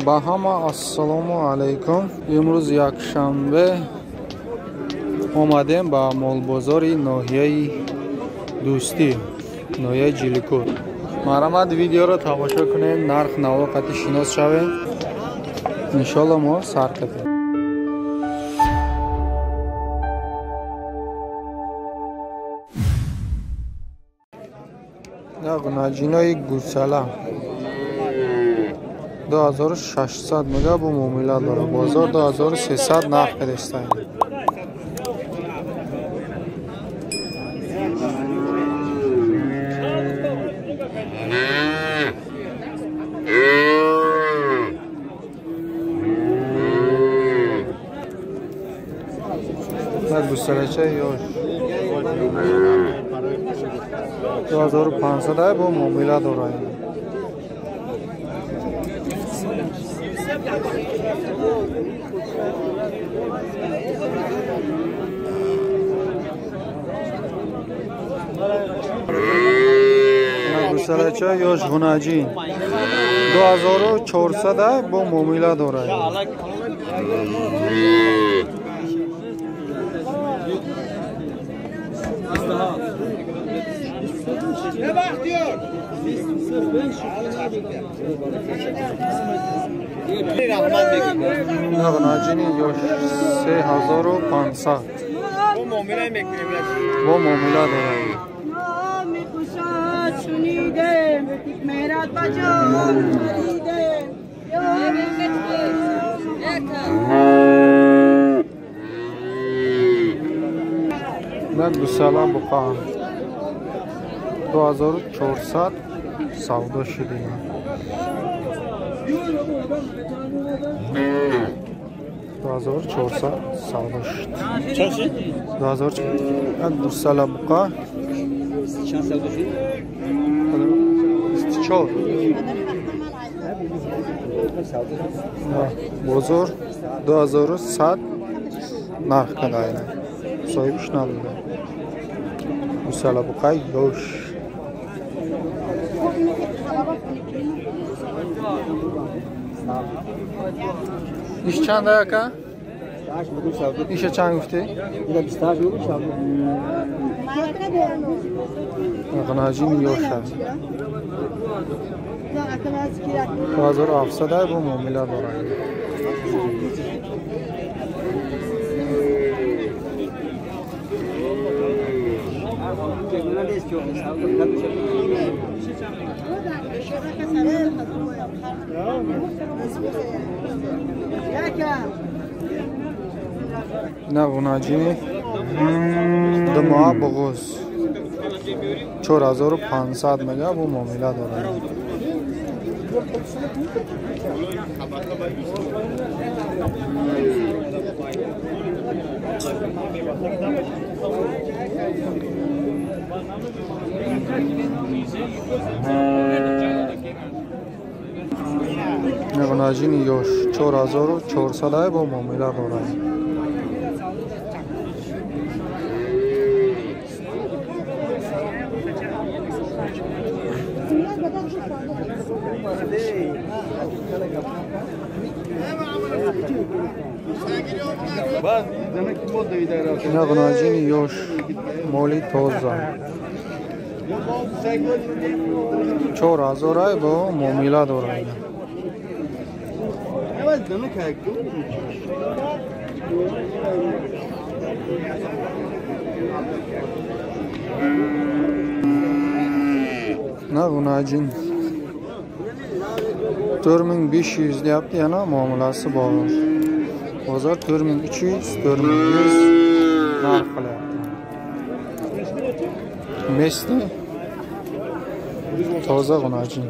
Ба ҳама ассалому алайкум. Имрӯз якшанбе омадем ба молбозори ноҳияи Дӯстӣ, ноҳияи Ҷиликӯл. Марҳамат, видеоро тамошо кунем, нарх наво қати шинос шавем. Иншолло мо сар кардем. Наҷинои гусала 2600 мега бо муомила дорад. Бозор 2300 нарх кардистанд. Гусалача ёш 2500 бо муомила дорад. Гусалача ёш гунаҷин 2400 бо муомила дорад. Нағнаҷини ёш 3500 бо муомила дорад. На гусала буқа 2400 савдо шудем. 2400 савдо шуд. 2400 гусала буқа чанд савдо шуд? 24. Бозор 2100 нарх кардааст. Соҳибш набуда. Гусала буқа ёш. Иш чанд ака? Иша чанд гуфтӣ? Ғнаҷин ёш аст. 2700 бо муомила дорад. На ғунаҷини думоа буғуз 4500 мега бо муомила дорад. Ғунаҷини ёш 4400 бо муомила дорад. Ғунаҷини ёш моли тоза 4000 бо муомила дорад. На ғунаҷин 4500 deyapti, yana muomalasi bor. Bozor 4300, 4100 narx qilyapti. Mesni toza g'unajin.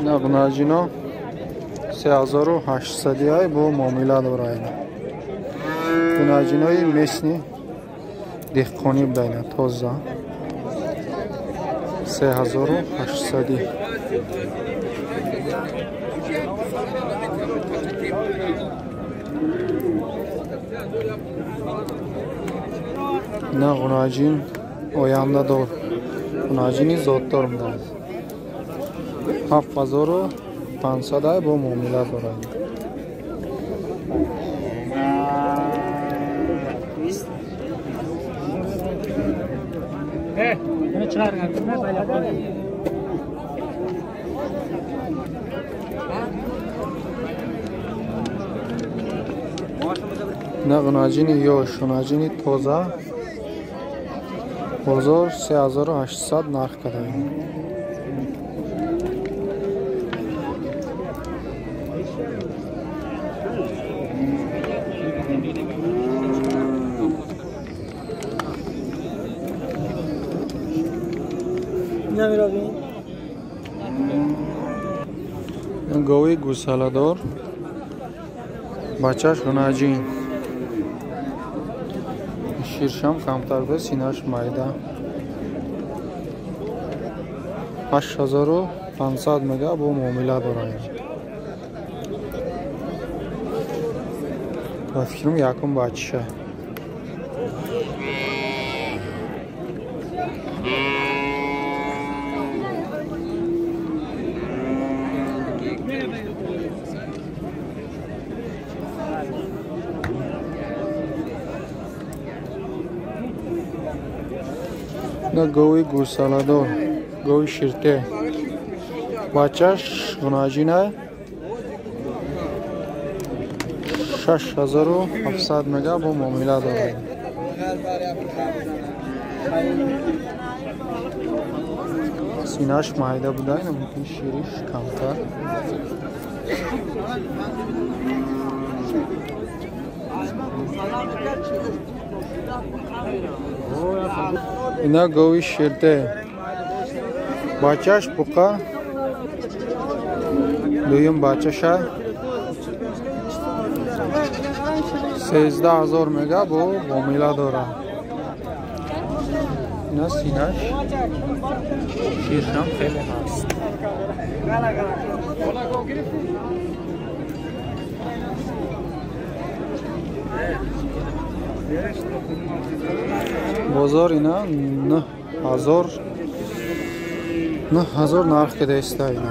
На g'unajino 3800 бо муомила дорад. Гунаҷинои месни деҳқонӣ будайна тоза 3800. Ина ғунаҷин ояндадор, ғунаҷини зотдор будааст. 7500 бо муомила дорад. Ина ғунаҷини ёш, ғунаҷини тоза, бозор 3800 нарх кардаем. Гови гӯсаладор, бачаш ғунаҷин, ширшам камтар буда, синаш майда. 8500 мега бо муомила дорад. Ба фикрам якум бачаша. Гови гӯсаладор, гови ширте, бачаш ғунаҷина, 6700 мега бо муомила дорад. Синаш майда буда, ина мумкин шириш камтар. Ина гови ширте, бачаш буқа, дуюм бачаша 13000 мега бо муомила дорад. Ина синаш, ширшам хеле ҳаст. Бозор ина 9000 нарх кида иста ина.